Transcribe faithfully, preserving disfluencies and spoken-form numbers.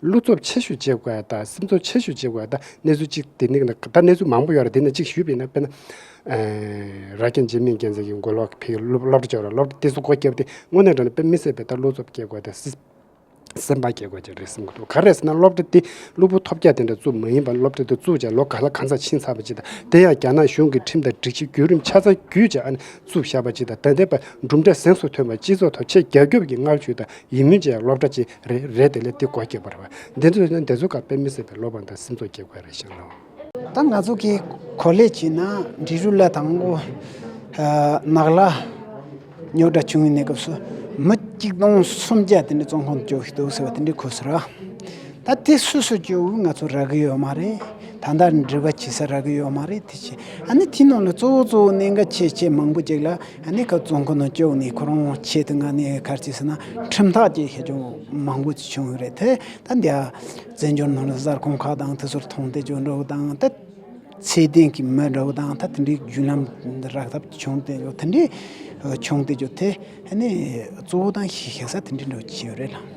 བློ་སྟོབས་ཆེ་ཤོས་བྱེད་དགོས་ཡ་དང་སེམས་ཚོར་ཆེ་ཤོས་བྱེད་དགོས་ཡ་དང་གནས་ཚུལ་གཅིག་དེ་ནི་ད་གནས་ཚུལ་མང་པོ་ཡོད་རེད། དེ་ནས་གཅིག་ཞུས་པ་ཡིན་ན། དཔེར་ན། ཨེ། རྭ་རྒྱ་འཇིགས་མེད་རྒྱལ་མཚན་གྱི་མགོ་ལོག་ཕ་གི་སློབ་སློབ་གྲྭ་བཅར་ར། སློབ་གྲྭ་དེ་ཚོ་སྒོ་བརྒྱབ་སྟེ་དངོས་གནས་དྲང་གནས་དཔེ་མི་སྲིད་པའི་ད་བློ་སྟོབས་སྐྱེ་དགོས་ཏེ་སྲིད། སེམས་པ་སྐྱེ་དགོས་ཀྱི་རེད་བསམ་གྱི་འདུག་ག་རེ་ཟེར་ན་སློབ་གྲྭ་དེ་སློབ་བུ་ཐོབ་རྒྱ་དེ་འདྲ་བཙུགས་མ་ཡིན་པ། སློབ་གྲྭ་དེ་བཙུགས་བྱས་ལོ་ག་ལ་གང་ཙམ་ཕྱིན་ཚར་བ་ཅིག་དང་། དེ་ཡང་རྒྱ་ནག་གཞུང་གི་ཁྲིམས་དང་སྒྲིག་གཞི་བརྒྱུད་རིམ་ཆ་ཚང་བརྒྱུད་བྱས་ཨ་ནི་བཙུགས་བཞག་པ་ཅིག་དང་། ད་ལྟའི་བར་གྲུབ་འབྲས་གཟེངས་སུ་ཐོན་པ། སྤྱི་ཚོགས་ཐོག་ཆེས་རྒྱ་ཁྱབ་ཀྱི་བསྔགས་བརྗོད་དང་ཡིད་སྨོན་བྱེད་ཡ་སློབ་གྲྭ་ཅིག་རེད། རེད། དེ་ལས་དེ་སྒོ་བརྒྱབ་པ་རེད་པ། འདི་ཚོ་ནི་འདི་ཚོ་ག་དཔེ་མི་སྲིད་པའི་བློ་ཕམ་དང་སེམས་ཚོར་སྐྱེ་དགོས་རེད་ཤག་ལོ། ད་ང་ཚོ་གི་གོ་ལས་བྱས་ན་འབྲི་རུ་ལ་དང་པོ་ནགས་ལ་རྙོག་དྲ་བྱུང་བའི་གནས་སྐབས་སུ་མི་གཅིག་སྟོང་སུམ་བརྒྱ་དེ་འདྲ་བཙོན་ཁང་དུ་བཅུག་ཤི་འདུག་ཟེར་བ་དེ་འདྲའི་གོ་སོང་ར། ད་དེ་སུ་སུ་བཅུག་ང་ཚོ་རག་གི་ཡོད་མ་རེད། ད་ལྟ་འབྲེལ་བ་བྱེད་ས་རག་གི་ཡོད་མ་རེད། དེ་བྱས་ཨ་ནི་དེའི་ནང་ལ་གཙོ་བོ་གཙོ་བོ་གནད་འགག་ཆེ་ཆེ་མང་པོ་ཅིག་ལ་ཨ་ནི་ཁ་བཙོན་ཁང་ནང་བཅུག་ནས་ཁོ་རང་ཆེད་དུ་ང་ནི་ག་རེ་བྱས་ཟེར་ན་ཁྲིམས་ཐག་བཅད་ཤེས་ཀྱང་མང་པོ་ཅིག་བྱུང་ཡོད་རེད། དེ་ད་འདི་ཨ་བཙན་བྱོལ་ནང་ལ་གསར་ཁང་ཁག་དང་དེ་ཚོར་མཐོང་བསྡད་ཀྱང་འདྲ་བོ་དང་། ད་ཚད་ལྡན་གྱི་མི་འདྲ་བོ་དང་ད་དེ་འདྲའི་བརྒྱུད་ལམ་རག་ཐབས་བྱུང་བསྡད་ཀྱང་དེ་འདྲའི་བྱུང་བསྡད་ཀྱང་དེ་ཨ་ནི་གཙོ་བོ་དང་ཤེས་ཤེས་ས་དེ་འདྲའི་འདྲ་བོ་བྱས་ཡོད་རེད་ལ།